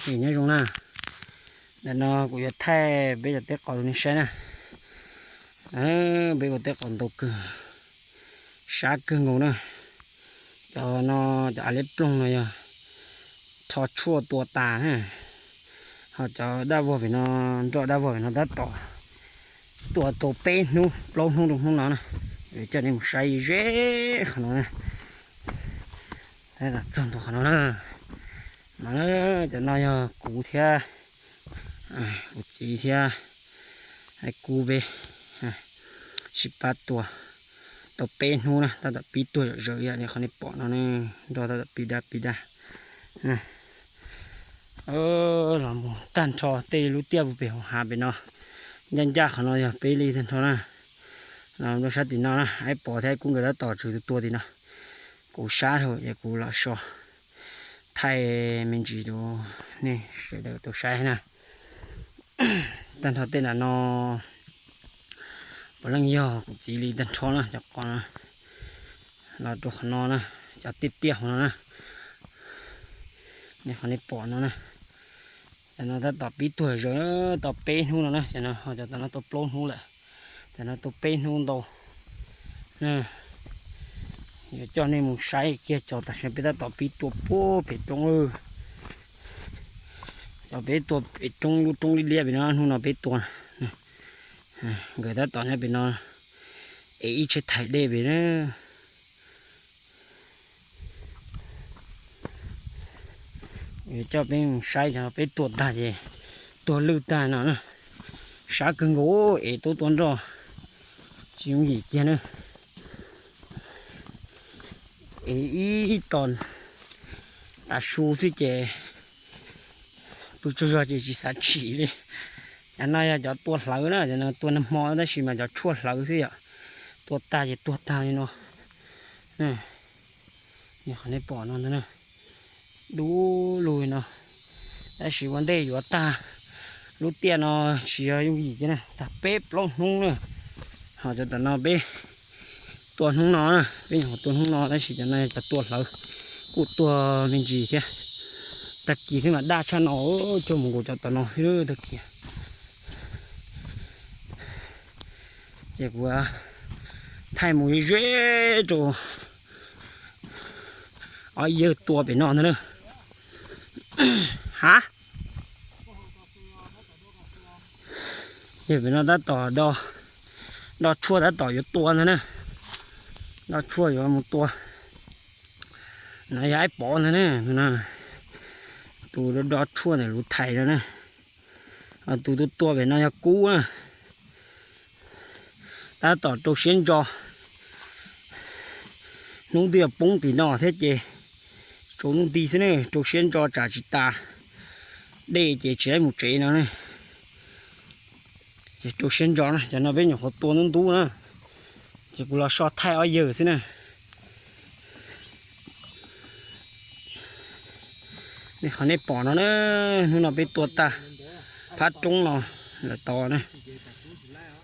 Nyob zoo na, ntawm no kuv yuav thaij peb cov teb qos rau nej saib na. Peb ua teb qos ntau kawg, sab kawg nkaus na. Cov no, cov av liab ploog no yog rho tshuaj tua tas na. Ho cov dab vog pem no, nroj dab vog pem no tab tom tua tau peb hnub plaub hnub rau hnub no na. Coj nej mus saib ze qhov no na. Txog ntua qhov no na. No, cov no yog kuv thiab kuv txiv thiab Kub peb sib pab tua tau peb hnub na, tab tom pib tuag zom zaws ib yam li qhov nej pom no, nroj tab tom pib dab pib dab. Los mus tag nrho tej lub tiaj puag pem hauv hav pem no, ncaj ncaj qhov no yog peb li tag nrho na. Los rau sab tim no na, Aib Pov thiab Kub nkawd tab tom tswv tua tim no. Kuv sab dhau es kuv los so thaij me ntsis rau nej sawv daws tau saib na. Tag nrho tej nram no puav leej yog kuv txiv li tag nrho na, cov qos no los rau qhov no na, cov tiaj tiaj hauv no na. Nej qhov nej pom no na, cov no tab tom pib tuag zom zaws tau peb hnub no na, cov no, cov tom no tau plaub hnub lawm, cov no tau peb hnub ntau. Yuav coj nej mus saib kiag cov tam sim no peb tab tom pib tua puag pem roob. Cov peb tua pem roob, lub roob liab liab pem no, hnub no peb tua. Nkawd tab tom nyob pem no ev ib tsheb thaij dej pem na. Coj peb mus saib cov peb tua tag ces tuag lwj tag no na. Sab kawg nkaus, ev tub tua nroj tsis yooj yim kiag na. Ev ib tos tav su xwb ces pw tsaug zog ces tsis xav tsim li. Cov no yog cov tua hlawv na, cov no tua nag hmo tab sis mas cov tshuaj hlawv xwb yom. Tua tag ces tuag tag li no. Qhov nej pom no ntag na, dub lug no. Tab sis ua ntej yuav tag lub tiaj no tsis yog yooj yim thiab na, tag peb plaub hnub na. Ho cov tom no peb tua hnub no na, peb nyuam qhuav tua hnub no tab sis cov no yog cov tua hlawv, kuj tuag me ntsis thiab. Tag kis thiab mas daj tshaj no, cuag mus nkaus cov tom no xwb tag kis. Ces kuv thaij mus ze ze rau ob yawg tua pem no ntag na. Ha, yawg pem no tab tom do, do tshuaj tab tom yuav tua ntag na. Do tshuaj yuav mus tua. No yog Aib Pov ntag na, tus do tshuaj ntawm luv thais no na. Tus tua tua pem no yog Kub na. Tab tom rau siab ntso, hnub twb yuav poob tim no thiab ces tsaus ntuj nti xwb ne, rau siab ntso tsam tsis tas dej ces tsis tau mus tsev no ne. Ces rau siab ntso na, cov no peb nyuam qhuav tua ntub ntub na, ces kuv los so thaij ob yawg xwb na. Nej qhov nej pom no na, hnub no peb tua tag phab roob no lawm tod na.